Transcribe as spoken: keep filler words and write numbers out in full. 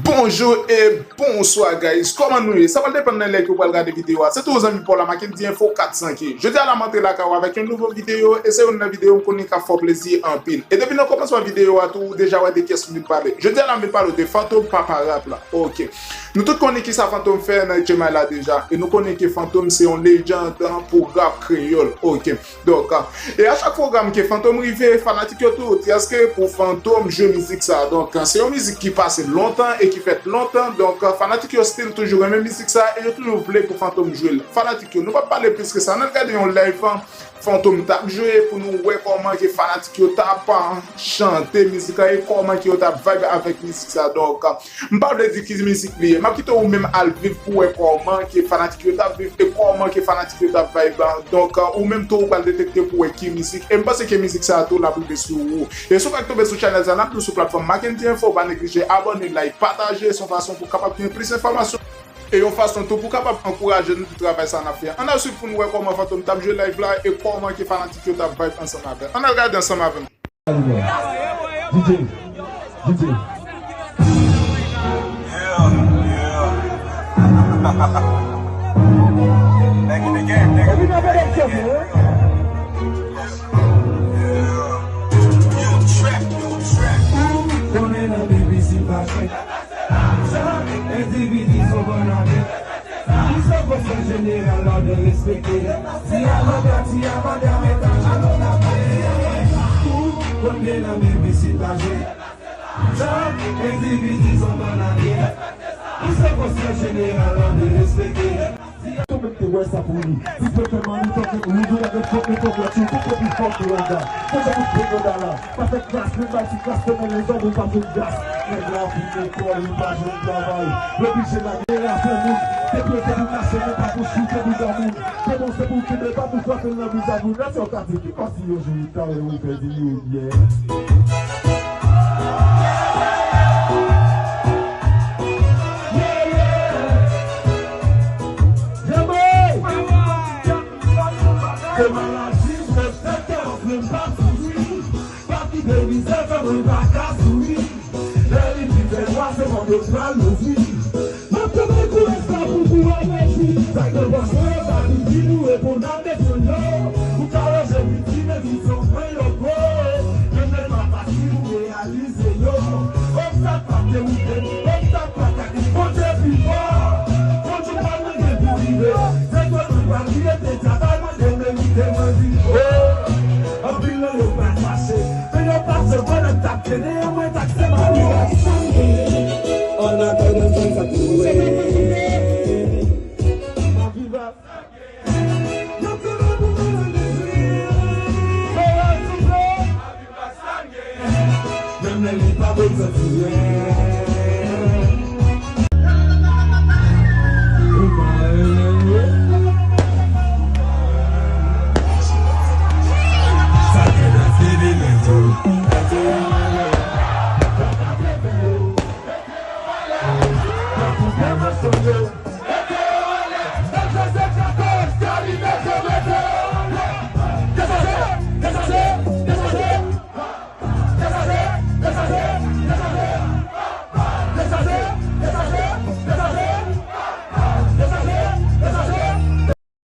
Bonjou e bonswa, guys. Kòman nou ye? Sa pral depann nan lè ke w pral gade videyo a. Se toujou zanmi pa w la, Mackendy Info kat san K. Jodi a la, m antre lakay ou avèk yon nouvo videyo, e se youn nan videyo m konnen k ap fè w plezi anpil. E depi nan kòmansman videyo a tou, ou deja wè de kiyès m vin pale. Jodi a la, m vin pale w de Fantom, papa rap la. Ok. Nou tout konnen kisa Fantom fè nan H M I la deja, e nou konnen ke Fantom se yon lejand pou rap kreyòl. Ok. Donk, e a chak pwogram ke Fantom rive, fanatik yo toujou di èske pou Fantom jwe mizik sa. Donk, se yon mizik ki pase lontan e ki fèt lontan. Donk, fanatik yo still toujou renmen mizik sa e yo toujou vle pou Fantom jwe l. Fanatik yo, nou p ap pale plis ke sa. Ann al gade yon live Fantom t ap jwe pou nou wè kòman ke fanatik yo t ap chante mizik la e kòman ke yo t ap vibe avèk mizik sa. Donk, m pa vle di ki mizik li ye. M ap kite ou menm al viv pou wè kòman ke fanatik yo t ap viv e kòman ke fanatik yo t ap vibe. Donk, ou menm tou ou pral detekte pou wè ki mizik. E m panse ke mizik sa a tou l ap rive sou ou. E si w fèk tonbe sou chanèl sa, n ap di w sou platfòm Mackendy Info, pa neglije abòne, like, pataje, se yon fason pou w kapab gen plis enfòmasyon. E yon fason tou pou w kapab ankouraje nou pou travay sa n ap fè a. Ann al swiv pou nou wè kòman Fantom t ap jwe live la e kòman ke fanatik yo t ap vibe ansanm avè l. Ann al gade ansanm avè m. DJ, DJ. Back in the game, nigga. Konnen nan B B C pa chèk. Sa, endividi son bann avèk. Li se konsa jeneral la de respekte. Ti a manda, ti a manda, meta jenou nan pye. Konnen nan B B C pa jwe. Sa, endividi son bann avèk. Li se konsa jeneral la de respekte. Tou menm te wè sa pou li. Ti pete mani tankou Roody, lage fòk, men fòk la tchou, tout epi fòk de Wanda. Fòk de tout pete dala. Pa fè klas, men bay ti klas, te men lezòd, ou pa fè glas. Nèg la fin lekòl, li pa jwenn travay. Yo blije lage la fè moun. Te pou, te pou mache, men pa pou choute bouda moun. Se bon, se pou kenbe, pa pou frape nan vizaj moun. Lè sa w ka di, ki pati yo jwe, ta wè ou pèdi yo, yeah. Yeah, yeah. Djambo! Se maladi, se tèt, anfen, pa souri. Pa kite mizè fè mwen pa ka souri. Lè li fin fè nwa, se mò yo pral louvri. M ap kanpe kou èskla pou kou a rejwi. Sa k nan pòch mwen yo pa vin di nou reponn a bezwen yo. Ou ka wè je piti men vizyon mwen yo gwo. Yo fè m apati ou reyalize yo. Obstak pa dewoute m, obstak pa ka di Bondye pi fò. Bondye pa mande pou rive. Se dwe mwen pa kriye, te travay mande merite mwen vin fò. Anpil nan yo pral fache. Men yo pa se vòlè k t ap trennen an mwen takse mari. An atandan sa k ap rive. Yo te la pou mwen an dezwi. Menm lè li pa bon santi yen.